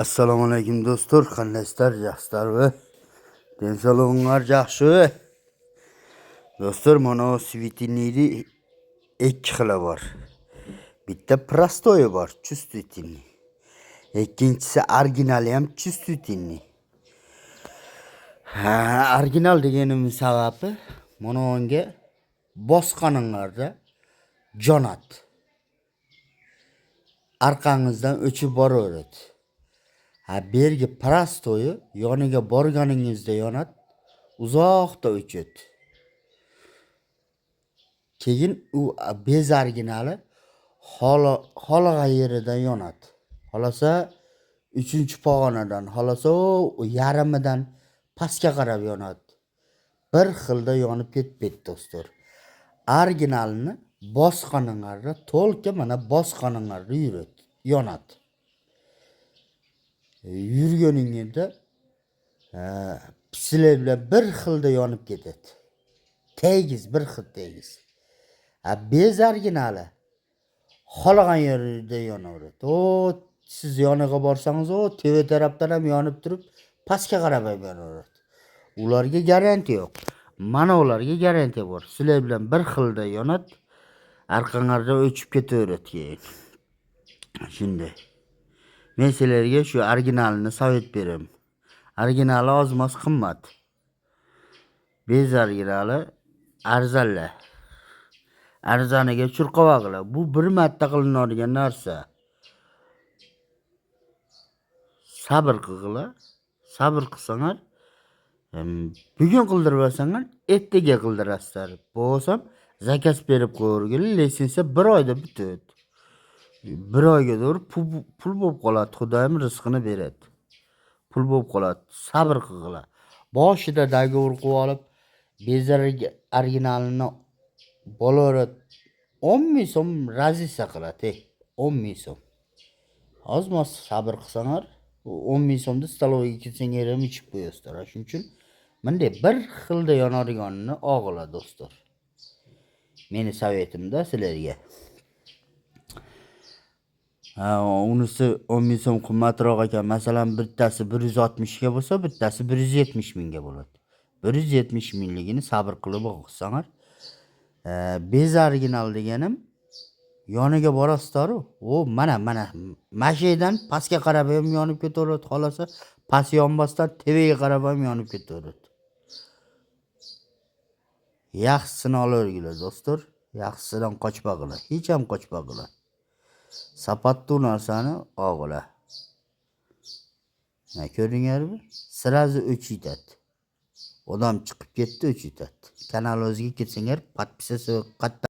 Assalomu alaykum do'stlar, qandaysizlar, yaxshilarmi? Densog'lig'inglar yaxshimi? Do'stlar, mana светильник ni ikki xili bor. Bitta простой bor, чувствительный. Ikkinchisi originali ham чувствительный. Ha, original deganimiz sababi mana unga bosganinglarda yonadi. Orqangizdan o'chib boraveradi. Ha, bergi простой i yoniga borganingizda yonadi, uzoqda o'chadi. Keyin u без originali xohlagan yeridan yonadi. Xohlasa 3-pog'onadan, xohlasa u yarmidan pastga qarab yonadi. Bir xilda yonib ketmaydi, do'stlar. Originalini bosganinglarda, только mana bosganinglarda yuradi, yonadi. Yurganingizda sizlar bilan bir xilda yonib ketadi. Tegiz, bir xil tegiz. Ha, без originali xohlagan yerida yonaveradi. O siz yoniga borsangiz, o tepa tarafdan ham yonib turib, pastga qarab ham yonaveradi. Ularga garantiya yo'q. Mana ularga garantiya bor. Sizlar bilan bir xilda yonadi, orqanglarda o'chib ketaveradi keyin. Shunday. Men sizlarga shu originalini совет beraman. Originali oz-moz qimmat. Без originali arzonlar. Arzoniga churqavag'ila. Bu bir marta qilinadigan narsa. Sabr qilg'ila. Sabr qilsanglar, bugun qildirmasanglar, ertaga qildirasizlar. Bo'lmasam заказ berib qo'yavergin, litsenziya bir oyda bitadi. Bir oyga to'g'ri pul bo'lib qoladi. Xudoyim rizqini beradi. Pul bo'lib qoladi. Sabr qilg'ila. Boshida договор qilib olib, без originalini bo'laveradi. 10 ming so'm разница qiladi, 10 ming so'm. Oz-moz sabr qilsanglar, 10 ming so'mni столовой ga kelsanglar ham ichib qo'yasizlar. Shuning uchun bunday bir xilda yonadiganini olg'ila, do'stlar. Meni совет imda sizlarga. Ha, unisi 10 ming so'm qimmatroq ekan. Masalan, bittasi 160 ga bo'lsa, bittasi 170 mingga bo'ladi. 170 mingligini sabr qilib olsanglar, без original deganim yoniga borasizlar-u, o mana shu yerdan pastga qarab ham yonib ketaveradi, xohlasa past yonmasdan tepaga qarab ham yonib ketaveradi. Yaxshisini olaveringlar, do'stlar. Yaxshisidan qochmag'ila, hech ham qochmag'ila. Sifatli narsani olg'ila. Mana ko'rdinglarmi? Сразу o'chitadi. Odam chiqib ketdi, o'chitadi. Kanal o'ziga kelsanglar, подписаться.